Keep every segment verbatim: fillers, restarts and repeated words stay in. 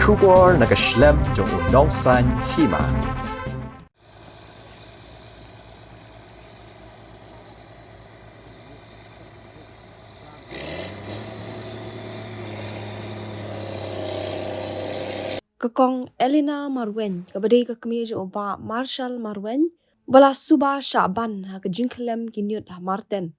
Khubor na ka shlem jong u nongsan hima. Ka Kong Elena Marwein, kaba dei ka kmie jong u Bah Marshall Marwein, ba la suba shah ban ha ka jingkhyllem ki ñiut ha Marten,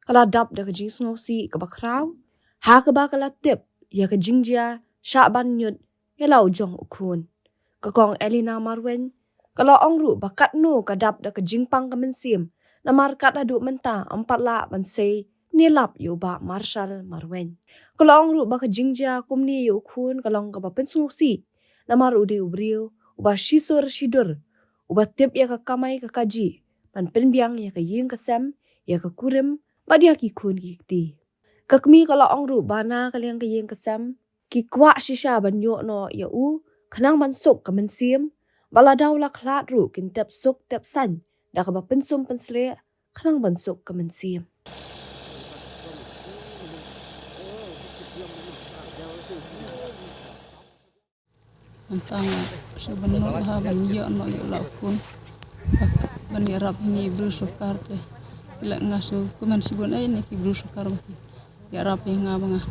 ka la dap da ka jingsngewsih kaba khraw, ha kaba ka la tip ïa ka jingjia shah ban ñiut ïa la u jong u khun. Ka Kong Elena Marwein ka la ong ruh ba katno ka dap da ka jingpang ka mynsiem, namar kat haduh mynta ym pat lah ban sei ne lap ïa u Bah Marshall Marwein. Ka la ong ruh ba ka jingjia kumne ïa u khun ka long kaba pynsngewsih, namar u dei u briew uba shisur shidur, uba tip ïa ka kamai ka kajih, ban pynbiang ïa ka ïing ka sem, ïa ka kurim bad ïa ki khun ki kti. Ka kmie ka la ong ruh ba na ka liang ka ïing ka sem, ki kwah shisha ban ïoh noh ïa u khnang ban suk ka mynsiem, ba lada u la khlad ruh kin tep suk tep saiñ da kaba pynsum pynshlur khnang ban suk ka mynsiem. Mynta nga shu ban nud ha ban ïoh noh ïa la u khun. Ban ïarap ïa ngi briew sorkar te. Leh nga shu kumne shibun ei ne ki briew sorkar ba ki ïarap ïa nga ba nga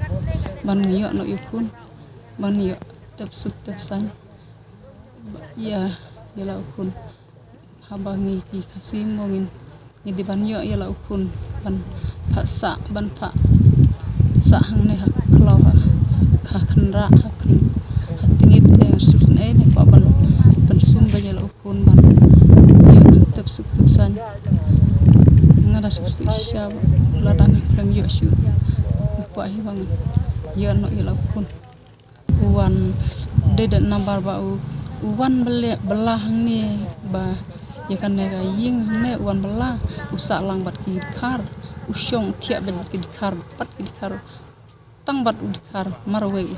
ban ïoh noh ïa u khun. Ban ïoh tep suk tep saiñ ïa, ïa la u khun. Haba ngi ki Khasi mo ngin, ngi dei ban ïoh ïa la u khun ban phah sah, ban phah sah hangne ha khlaw, ha, ha kynrah, ha kyn, ha tngit te shu sngewsih ne kwah ban, ban sum ba ïa la u khun ban ïoh tep suk tep saiñ. Nga da shu sngewsih shisha lada ngi khlem ïoh shuh. Nga kwah hi ba ngan ïoh noh ïa la u khun. U wan dei da nambar ba u, u wan bele, bela hangne ba ïa kane ka ïing hangne u wan bela, u sah lang bad ki dkhar, u shong thiah bad ki dkhar, bad ki dkhar, tang bad u dkhar marwei u,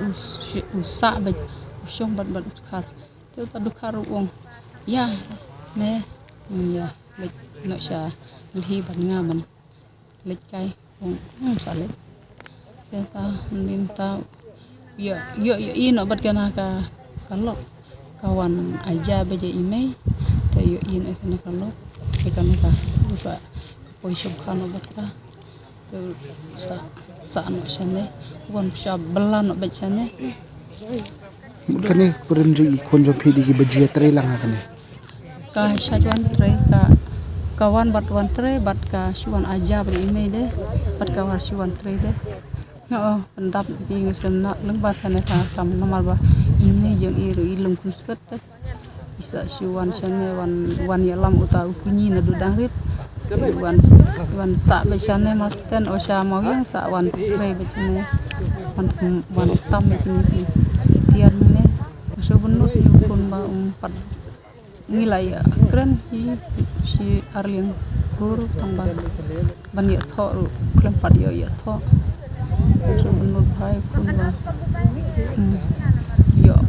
u, u sah bad u shong bad, bad u dkhar. Te uta u dkhar u ong, ïa me, ïa leit noh sha lhi bad nga ban leit kai, ong, ong sa leit. Te ta, nin ta, ïoh, ïoh, ïoh i noh bad kane ka, ka lok. Ka wan aja baje i mei, te ïoh i noh kane ka lok. Te kane ka, ka poi shong kha noh bad ka. Te sa, sa noh shane, wan sha bela noh bad shane. Kane kurim jong i khun jong phi dei kiba jia trei lang ha kane. Ka sha wan trei ka, ka wan bad wan trei bad ka shu wan aja bad i mei de, bad ka war shu wan trei de. Nga o, pyndap ki ngi sem na leng bad kane ka kam namar ba i mei jong i ruh i leng khun spet de. I sa shu wan shane wan, wan ïalam uta u kñi naduh dang rit. Wan, wan sah bad shane Marten o sha Mawiong sah wan trei bad shane. Wan, wan tam bad shane ki tiar mane. Shu bynnud ïa u khun ba um pat ngi la ïa kren hi shi ar liang kur tang ba ban ïathoh ruh khlem pat ïoh ïathoh. Shu bynnud bha ïa u khun ba um ïoh,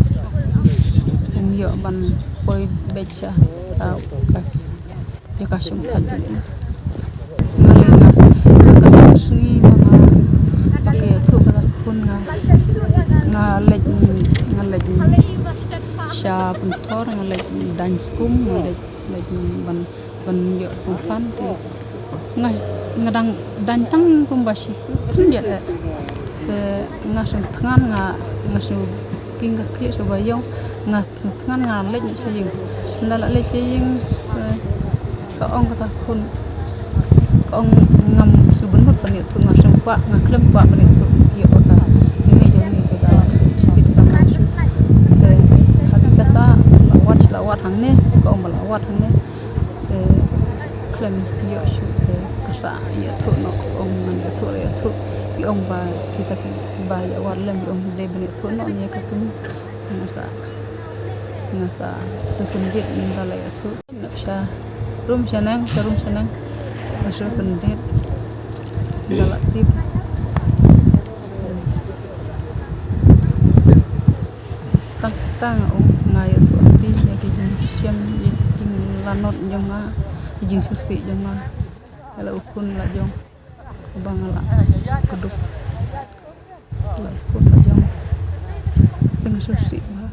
um ïoh ban poi beit sha ta u kas. Jaka shim ka jong i. Nga leh nga, nga ka sngi ba nga, ba ka ïathuh ka la khun nga. Nga leit, nga leit sha Pynthor, nga leit daiñ skum, nga leit, leit ban, ban ïoh thungphan te. Nga, nga dang daiñ tang kumba shi khyndiat eh. Te nga shu thngan nga, nga shu king ka khlieh shu ba ïong nga Sngewthngan nga leit sha ïing. Ynda la leit sha ïing, eh, ka ong kata khun. Ka ong ngam shu bynnud ban ïathuh, nga shu kwah, nga khlem kwah ban ïathuh. Ïoh kata. Ine jong ngi kata. Shibit ka nga shu. Te hati kata la wad sha la wad hangne. Ka ong ba la wad hangne. Te khlem ïoh shuh te ka sa ïathuh noh. Ka ong ngan ïathuh la ïathuh. Ki ong ba kita ki ba ïa wad lem ki ong dei ban ïathuh noh ïa ka kum. Nga sa, nga sa sngewthuh rit mynta la ïathuh. Nga sa rum shaneng, sa rum shaneng. Nga sngewthuh rit mynta la tip. Tang tang ong nga ïathuh rit ïa ki jingshem, ïa ki jinglanot jong nga, ïa ki jingsngewsih jong nga. Ïa la u khun la jong. Ba nga la kdup. La u khun la jong. Te Sngewsih ba.